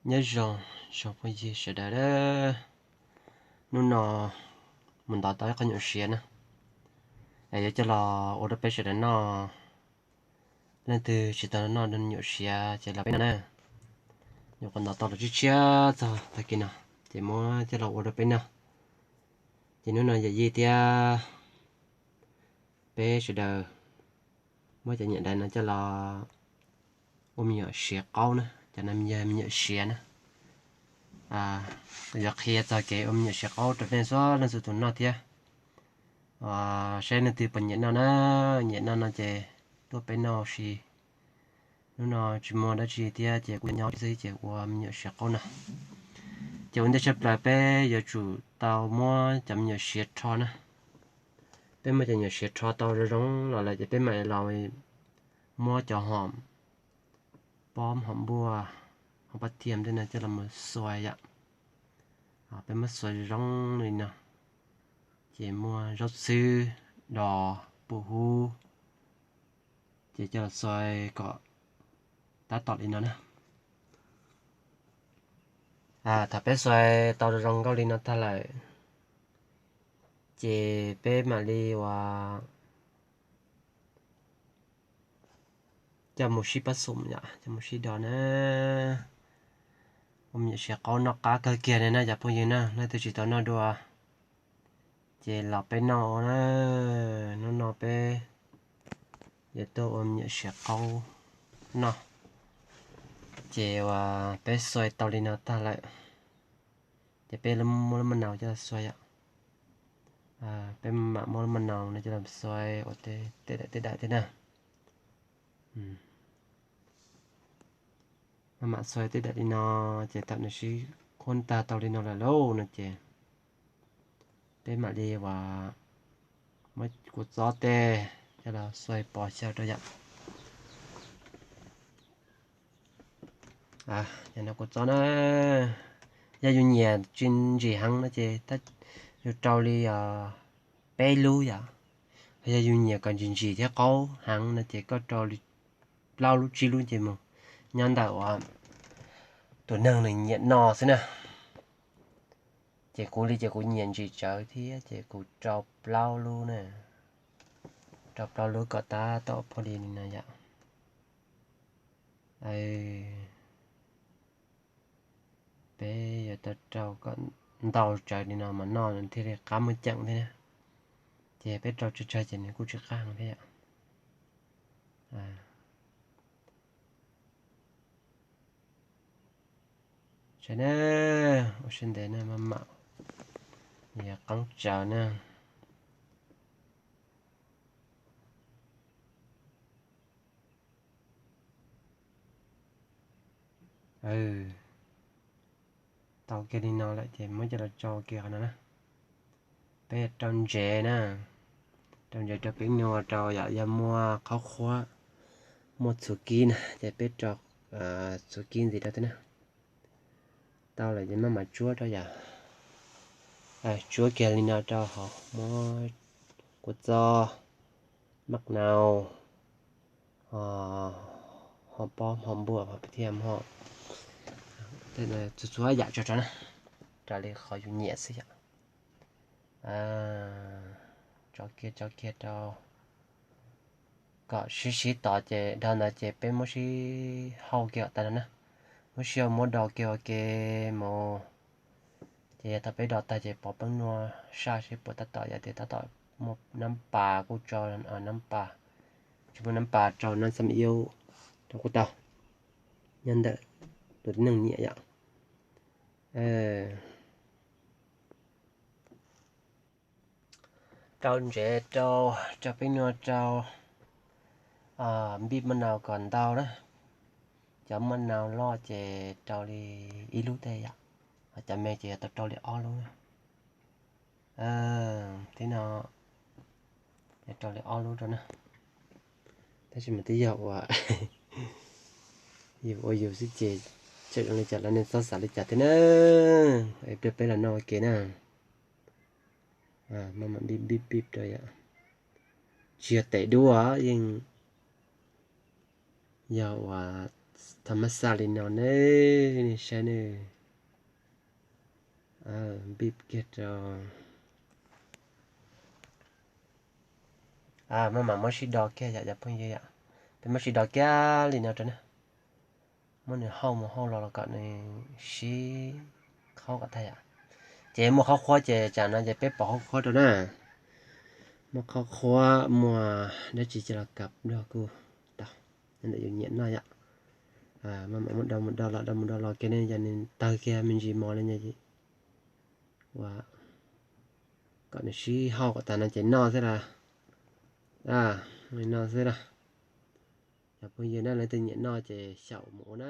Nyob zoo, zoo phooj ywg sawv daws. Hnub no mus ntov tau ib qho nyuam siav na, es yuav coj los ua rau peb sawv daws noj. Leej twg tsis tau noj nyuam siav ces los peb noj na. Nyuam qhuav ntov tau los tshiab tshiab txog tag kis no, ces muab coj los ua rau peb noj. Ces hnub no yawm yij thiab peb sawv daws muab cov nyuam dais no coj los ua me nyuam siav qaub na, cov no yog me nyuam siav na. Yuav qhia txog kev ua me nyuam siav qaub rau nej txhua leej txhua tus noj thiab. Saib leej twg puas nyiam noj na, nyiam noj no ces tuaj peb noj ua si. Hnub no tsis muaj dab tsi thiab ces kuj nyob xwb ces ua me nyuam siav qaub no. Ces ua ntej tshaj plaws peb yuav tsum tau muab cov me nyuam siav rho na. Peb muab cov me nyuam siav rho tau zoo zoo los lawm ces peb mam li los muab cov hom pob, hom npuaj, hom pab thiam tej no coj los mus xuas yom. Peb muab xuas zoo zoo li no, ces muaj zaub xwb, dos, pum hub, ces coj los xuas kom tab tom li no na. Thaum peb xuas tau zoo nkauj li no tag lawm, ces peb mam li ua coj mus sib pab xum yom, coj mus sib dos na. Ua me nyuam siav qaub noj qab kawg kiag li na cov phooj ywg na, leej twg tsis tau noj dua ces los peb noj na. Hnub no peb yuav tuaj ua me nyuam siav qaub noj. Ces uas peb xuas tau li no tag lawm, ces peb muab lub maj nau coj los xuas yom. Peb mam muab lub maj nau no coj los xuas ua tej daim tej daim thiab na. Maj mam xuas tej daim li no, ces thaum nws sib khuab tag tau li no lawm lauj no ces peb mam li uas muab kua txob tej coj los xuas pos xyaw rau yom. Yog no kua txob na, yog yus nyiam tsis ntsim heev no ces yus rau li peb lub yom. Yog yus nyiam kom ntsim ntsim thiab qaub heev no ces koj rau li plaub lub tsib lub ces mus, nyob ntawm uas tus neeg nws nyiam noj xwb na. Ces kuv li ces kuv nyiam ntsim tsawv thiab ces kuv rau plaub lub na, rau plaub lub kom tab tom phoj li li no yom. Peb yuav tau rau kom ntau tsawv li no mas noj thiaj li qab muaj ceem thiab na. Ces peb rau tsawg tsawg ces nws kuj tsis qab heev thiab yom. Saib na, ua siab ntev na, maj mam, yog qeeb tsawv na. Tau kiag li no lawm ces muab coj los tsau kiag qhov no na. Peb rau ntsev na, rau ntsev rau peb nua rau yom, yog muaj qhov qhuab, muaj txhuv kib na ces peb rau txhuv kib ntxiv rau thiab na. Tau lawm ces maj mam tsuab rau yom. Tsuab kiag li no rau hauv, muab kua txob, maj nau, hom pob, hom npuaj, hom pab thiam, hom txhua txhua yam tso rau na, raws li qhov yus nyiam xwb yom. Tso kiag tso kiag rau kom sib sib tod ces dhau ntawd ces peb muab sib hau kiag kom tas no na. Muab sib hau muab do kiag ua ke mus. Ces yog thaum peb do tag ces pov peeb nua saj seb puas tab tom yom, tias tab tom muaj nab pas kuj tso nab pas, tsis muaj nab pas rau nab xam iub rau kuj tau, nyob ntawm tus tib neeg nyiam yom. Rau ntsev rau, rau peb nua rau, npij maj nau kom ntau na. Cov maj nau loj ces rau li ib lub tej yom, ho cov me ces yuav tau rau li ob lub na. Tib no yuav rau li ob lub rau na. Tab sis mas twb yog ua, yus ua yus xwb ces tseem zoo li cas los nej txhob xav li cas thiab na. Ib pliag peb los noj ua ke na. Maj mam npij npij npij rau yom. Tsis yog tes duab, yeej yog uas Thaum mab xa li no ne, nej saib ne, npib kiag rau. Maj mam muab sib do kiag yom cov phooj ywg yom. Peb muab sib do kiag li no rau na. Muab nws hauj mus hauj los los kom nws sib qhaub kom tag yom. Ces muaj qhaub qhuab ces tsam no ces peb pov qhaub qhuab rau na. Muaj qhaub qhuab muaj dab tsi ces los kab dua kuj tau. Ntawm yus nyiam noj yom. Maj mam muab do mus do los do mus do los kiag ne, yog nws tawg kiag me ntsis mos li no ua kom nws sib hauj kom tag no ces noj xwb las. Noj xwb las. Cov phooj ywg na, leej twg nyiam noj ces xyaum mus ua na.